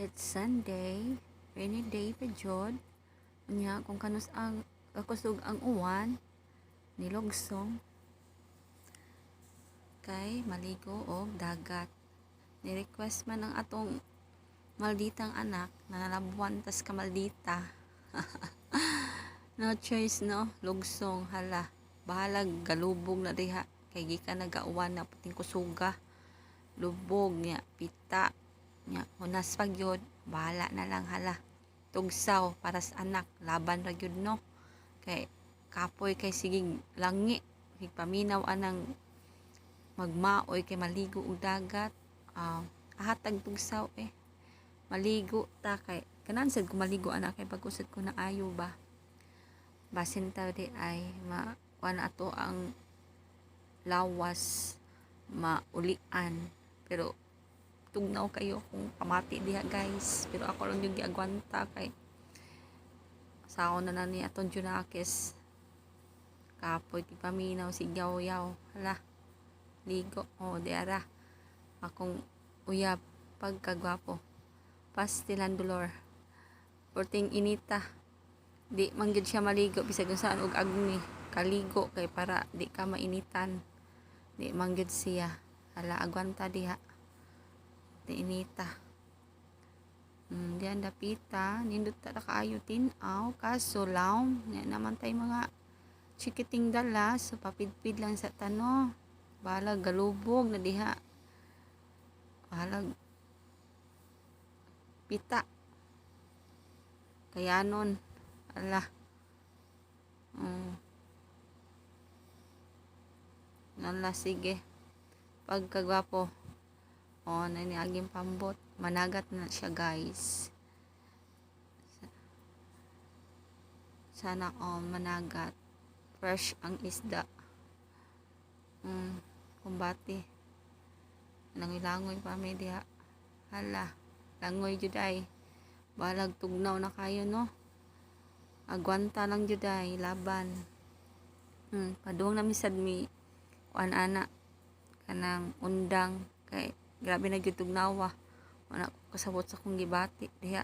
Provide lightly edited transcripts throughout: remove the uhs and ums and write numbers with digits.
It's Sunday, rainy day pa jud. Unya kung kanus ang kakusog ang uwan, nilugsong kay maligo og dagat. Ni-request man ang atong malditang anak na nalabuan tas kamaldita. No choice, no, lugsong, hala. Bahalag galubog na diha kay gikan nagauwan na puting kusuga. Lubog niya, pita niya, hunas pa gyud, bahala na lang, hala. Tugsaw para sa anak, laban ra gyud, no. Kay kapoy kay sigig langi, paminaw anang magmaoy kay maligo og dagat. Ahatag tugsaw eh. Maligo ta kay kanan sad ko maligo anak kay pag-usad ko na ayo ba. Basin ta di ay ma kuan ato ang lawas maulian, pero tugnaw kayo kung pamati diha, guys, pero ako lang yung giagwanta kay sao na na ni atong Junakis. Kapoy ti paminaw si yaw, hala, ligo. Oh, di ara akong uyab, pagkagwapo, pastilan dolor, porting inita. Di man gyud siya maligo bisag saan og agni, kaligo kay para di ka mainitan. Di man gyud siya, hala, agwanta diha, di inita. Diyan dapita, nindot ta kaayo tin-aw, kaso lawm nga naman tay mga chikiting dala, so papidpid lang sa tano. Bahalag galubog na diha, bahalag pita, kayanon, ala. Ala, sige, pagkagwapo. Oh, na ni aging pambot. Managat na siya, guys. Sana all managat. Fresh ang isda. Kumbati. Langoy-langoy pa may diha. Hala, langoy juday. Balag tugnaw na kayo, no. Agwanta lang juday, laban. Paduong na misad mi kuan ana kanang undang kay grabe na gyud tugnawa. Wala ko kasabot sa akong gibati diha.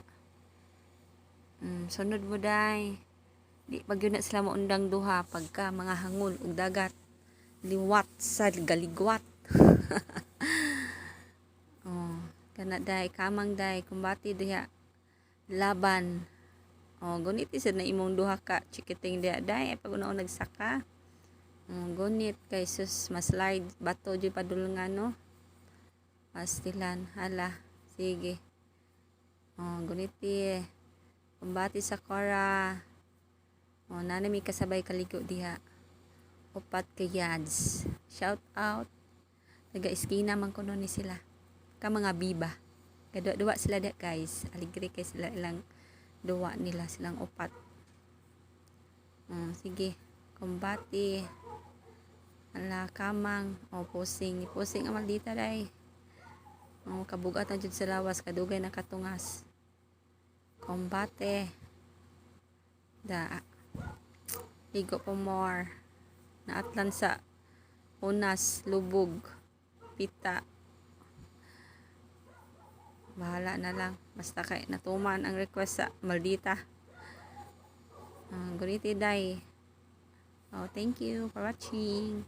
Sunod mo day. Di pa gyud na sila maundang duha pagka mga hangol og dagat. Liwat sa galigwat. Oh, kana day, kamang day, kumbati diha. Laban. Oh, gunit sad na imong duha ka chikiting diha day pag una nagsaka. Oh, gunit kay sus maslide bato jud padulngan, no. Pastilan, hala, sige. Oh, guniti. Kumbati sa Cora. Oh, nana mi kasabay kaligo diha. Upat ka yads. Shout out. Taga eskina man kuno ni sila. Ka mga biba. Kadua-duwa sila diha, guys. Aligre kay sila ilang duwa nila silang upat. Oh, sige. Kumbati. Ala, kamang. Oh, pusing. Pusing ang maldita day. Oh, kabugat na jud sa lawas, kadugay na katungas. Kombate. Da. Ligo pa more. Naatlan sa unas, lubog, pita. Bahala na lang. Basta kay natuman ang request sa maldita. Guniti day. Oh, thank you for watching.